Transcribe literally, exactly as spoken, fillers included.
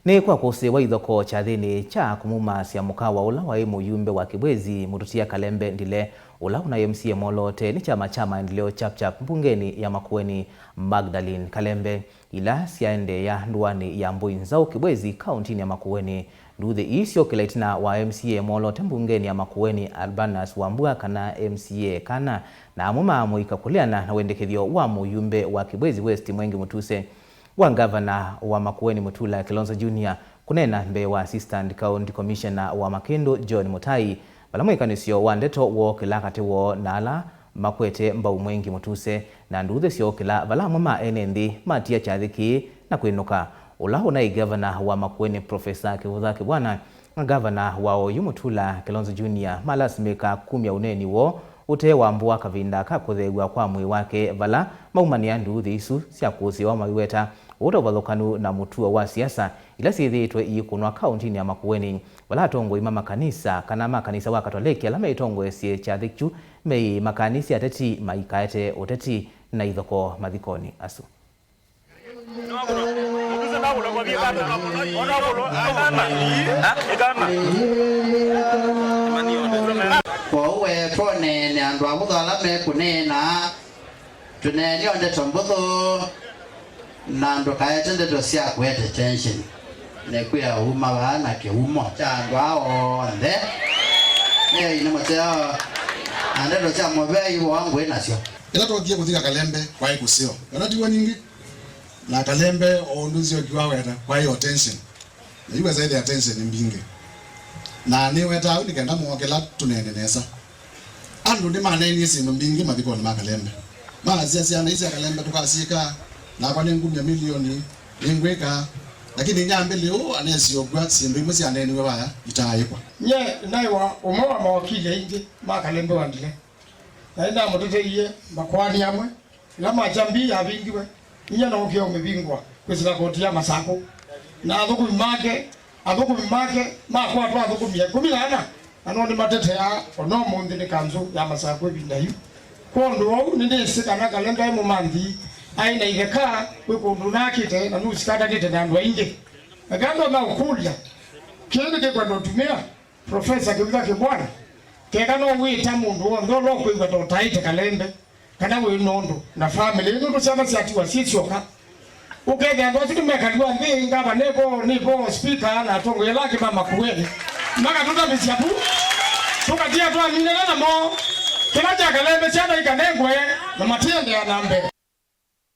Nĩ kwa kũsĩĩwa ithokoo kyathĩnĩ kya kũmumasya mũkawa ũla waĩ mũyumbe wa Kĩbwezi, Mũtũtia Kalembe Ndile, ũla ũnaĩ M C A mwoloote nĩ kyama kya Maendeleo Chap Chap mbungenĩ ya Makueni, Magdalene Kalembe. Ila syaendeea ndũanĩ ya Mbũi Nzaũ, Kĩbwezi, kaũntinĩ ya Makueni. Nduuthĩ ii syokĩla ĩtina wa M C A mwoloote mbungenĩ ya Makueni, Albanus Wambua, kana M C A Kana, na amwe maamũika kũleana na wendekethyo wa mũyumbe wa Kĩbwezi West Mwengi Mũtuse, wa ngavana wa Makueni Mutula Kilonzo Junior kũneena mbee wa Assistant County Commissioner wa Makĩndũ John Mutai, vala mwĩkanĩsyo wa ndeto wookĩla katĩ woo na ala makwete mbau Mwengi Mũtuse, na nduuthĩ syookĩla vala amwe ma ene nthĩ matia kyathĩ kĩĩ na kwĩnũka. Ũla ũnaĩ ngavana wa Makueni, Professor Kĩvũtha Kĩvwana, na ngavana wa oyu Mutula Kilonzo Junior malasimĩka kumya ũneeni woo ũtee Wambua kavinda ka kũtheew'a kwa mwĩĩ wake, vala maumanĩa nduuthĩ isu sya kũsĩĩwa maiweta ũta ũvathũkanu na mũtuo wa siasa ila syĩthĩĩtwe iikũnwa kaũntinĩ ya Makueni, vala atongoi ma makanisa kana ma kanisa wa Katoleki ala meĩtongoesye kyathĩ kyu meĩĩmakanĩsye ateti maikaete ũteti na ithokoo mathikonĩ asu. Kwoou we, twoneene andũ avũthũ ala mekũneena, tũneeni o ndeto mbũthũ, na ndũkaete ndeto sya kũete tension. Nĩkwĩa uma vaa na kĩumo kya andũ aa onthe. Nĩai nĩ mũteo, na ndeto sya mũvea ivoa ngũĩ nasyo. Ĩla twokie kũthika Kalembe, kwaĩ kũseo. Kana tiw'o ningĩ? Na Kalembe, o ũndũ nziokiwa weta, kwaĩ o tension. Na yu wesa ĩthĩa tension mbingĩ. Na nĩwetaa ũu nĩ kenda mwookĩla tũneene nesa. Andũ nĩmaneenie syĩndũ mbingĩ mathikonĩ ma Kalembe. Maasya syana ii sya Kalembe tũkasyĩka, nakwa nĩngumya milioni, nĩngwĩka. Lakini inyambĩlĩ ũũ anesyokwa syĩndũ imwe syaneeniwe vaya itaaĩkwa. Nyie naĩ wa ũmwe wa mawakili aingĩ ma Kalembe wa Ndile. Na nĩnamũteteie makoani amwe, ĩla Machambi yavingiwe, inya nookie ũmĩvingũa kwĩsĩla koti ya Masakũ. Na athũkũmi make, athũkũmi make makwatwa athũkũmi ĩkũmi na ana, na no nĩmateteaa o na ũmũnthĩ nĩ kanzũ ya Masakũ ĩvinda yu. Kwondũ wa ũu, nĩnĩsĩ kana Kalembe aĩ mũmanthi, aĩ na itheka kwĩ kũndũ nakĩte, na nũsikandanĩte na andũ aingĩ. Eka ndonya ũkũlya, kĩĩ nĩkĩkwenda ũtumĩa? Professor Kĩvutha Kĩvwana, keka no wĩta mũndũ w'onthe ũla ũkwĩw'a ta ũtaĩte Kalembe, kana wĩ nũndũ na family, nũndũ syana syatiwa syĩ syoka. Ũkethĩa andũ asu nĩmekaliwa nthĩ, ngavana nĩ vo, nĩ vo, speaker na atongoi ala angĩ ma Makueni, makatũtavĩsya vu, tũkatia twaminana namo. Kĩla kya Kalembe syana ikanengwe, na matiendeea na mbee.